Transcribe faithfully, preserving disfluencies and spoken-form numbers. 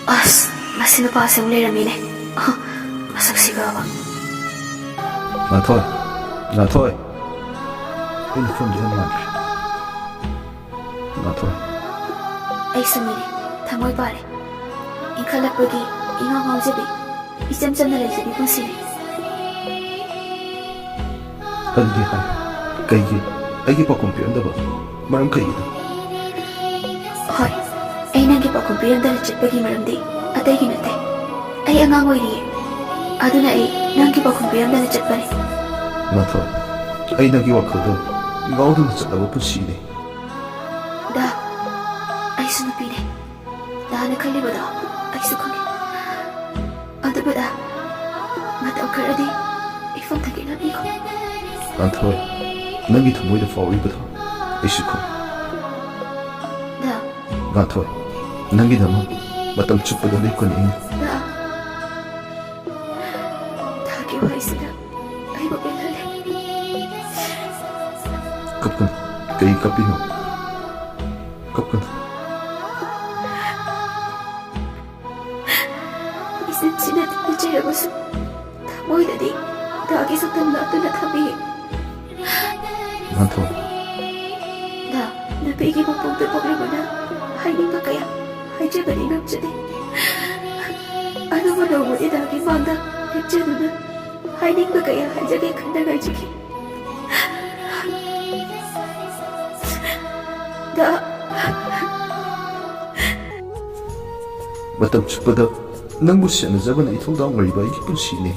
ꯑꯁ, ꯃꯁꯤ ꯅꯨꯄꯥꯁꯦ ꯑꯃꯨꯛ ꯂꯩꯔꯝꯃꯤꯅꯦ꯫ ꯑꯍ, ꯃꯁꯛꯁꯤꯒꯕ꯫ ꯉꯥꯟꯊꯣꯏ, ꯉꯥꯟꯊꯣꯏ꯫ ꯑꯩꯅ ꯐꯣꯟꯗꯨ ꯌꯥꯝ ꯃꯥꯟꯈ꯭ꯔꯦ꯫ ꯉꯥꯟꯊꯣꯏ꯫ ꯑꯩꯁꯨ ꯃꯤꯅꯦ, ꯊꯃꯣꯏ ꯄꯥꯜꯂꯦ꯫ ꯏꯟꯈꯠꯂꯛꯄꯒꯤ ꯏꯉꯥꯎ ꯉꯥꯎꯖꯕꯤ, ꯏꯆꯝ ꯆꯝꯅ ꯂꯩꯖꯕꯤ ꯄꯨꯟꯁꯤꯅꯤ꯫ ꯑꯗꯨꯗꯤ ꯍꯥꯏ, ꯀꯩꯒꯤ ꯑꯩꯒꯤ ꯄꯥꯎꯈꯨꯝ ꯄꯤꯔꯝꯗꯕ? ꯃꯔꯝ ꯀꯩꯒꯤꯅꯣ? ꯍꯣꯏ, ꯑꯩ ꯅꯪꯒꯤ ꯄꯥꯎꯈꯨꯝ ꯄꯤꯔꯝꯗꯅ ꯆꯠꯄꯒꯤ ꯃꯔꯝꯗꯤ ꯑꯇꯩꯒꯤ ꯅꯠꯇꯦ꯫ ꯑꯩ ꯑꯉꯥꯡ ꯑꯣꯏꯔꯤꯌꯦ, ꯑꯗꯨꯅ ꯑꯩ ꯅꯪꯒꯤ ꯄꯥꯎꯈꯨꯝ ꯄꯤꯔꯝꯗꯅ ꯆꯠꯄꯅꯤ꯫ ꯉꯥꯟꯊꯣꯏ, ꯑꯩ ꯅꯪꯒꯤ ꯋꯥꯈꯜꯗ ꯉꯥꯎꯗꯨꯅ ꯆꯠꯂꯕ ꯄꯨꯟꯁꯤꯅꯤ꯫ ꯗꯥ, ꯑꯩꯁꯨ ꯅꯨꯄꯤꯅꯦ꯫ ꯗꯥꯅ ꯈꯜꯂꯤꯕꯗꯣ ꯑꯩꯁꯨ ꯈꯪꯉꯤ꯫ ꯑꯗꯨꯕꯨ ꯗꯥ, ꯃꯇꯝ ꯈꯔꯗꯤ ꯏꯐꯝꯗꯒꯤ ꯂꯥꯞꯅꯤꯀꯣ꯫ ꯉꯥꯟꯊꯣꯏ, ꯅꯪꯒꯤ ꯊꯃꯣꯏꯗ ꯐꯥꯎꯔꯤꯕꯗꯣ ꯑꯩꯁꯨ ꯈꯪꯉꯤ꯫ ꯗꯥ꯫ ꯉꯥꯟꯊꯣꯏ, ꯅꯪꯒꯤꯗꯃꯛ ꯃꯇꯝ ꯆꯨꯞꯄꯗ ꯂꯦꯞꯀꯅꯤ ꯑꯩꯅ꯫ ꯗꯥ꯫ ꯗꯥꯒꯤ ꯋꯥꯍꯩꯁꯤꯅ ꯑꯩꯕꯨ ꯄꯦꯜꯍꯜꯂꯦ꯫ ꯀꯞꯀꯅꯨ꯫ ꯀꯩ ꯀꯞꯄꯤꯅꯣ? ꯀꯞꯀꯅꯨ꯫ ꯏꯆꯤꯟ ꯆꯤꯟꯅ ꯇꯤꯟꯅꯖꯔꯕꯁꯨ ꯊꯃꯣꯏꯗꯗꯤ ꯗꯥꯒꯤ ꯁꯛꯇꯝ ꯂꯥꯠꯇꯨꯅ ꯊꯝꯃꯤ꯫ ꯉꯥꯟꯊꯣꯏ꯫ ꯗꯥ, ꯅꯨꯄꯤꯒꯤ ꯃꯄꯣꯛꯇ ꯄꯣꯛꯂꯨꯕꯅ ꯍꯥꯏꯅꯤꯡꯕ ꯀꯌꯥ ꯍꯥꯏꯖꯕꯗꯤ ꯉꯝꯖꯗꯦ꯫ ꯑꯗꯨꯕꯨ ꯅꯣꯡꯃꯗꯤ ꯗꯥꯒꯤ ꯃꯥꯡꯗ ꯂꯦꯞꯆꯗꯨꯅ ꯍꯥꯏꯅꯤꯡꯕ ꯀꯌꯥ ꯍꯥꯏꯖꯒꯦ ꯈꯟꯅ ꯉꯥꯏꯖꯈꯤ꯫ ꯗꯥ꯫ ꯃꯇꯝ ꯆꯨꯞꯄꯗ ꯅꯪꯕꯨ ꯁꯦꯟꯅꯖꯕꯅ ꯏꯊꯧꯗꯥꯡ ꯑꯣꯏꯔꯤꯕ ꯑꯩꯒꯤ ꯄꯨꯟꯁꯤꯅꯤ꯫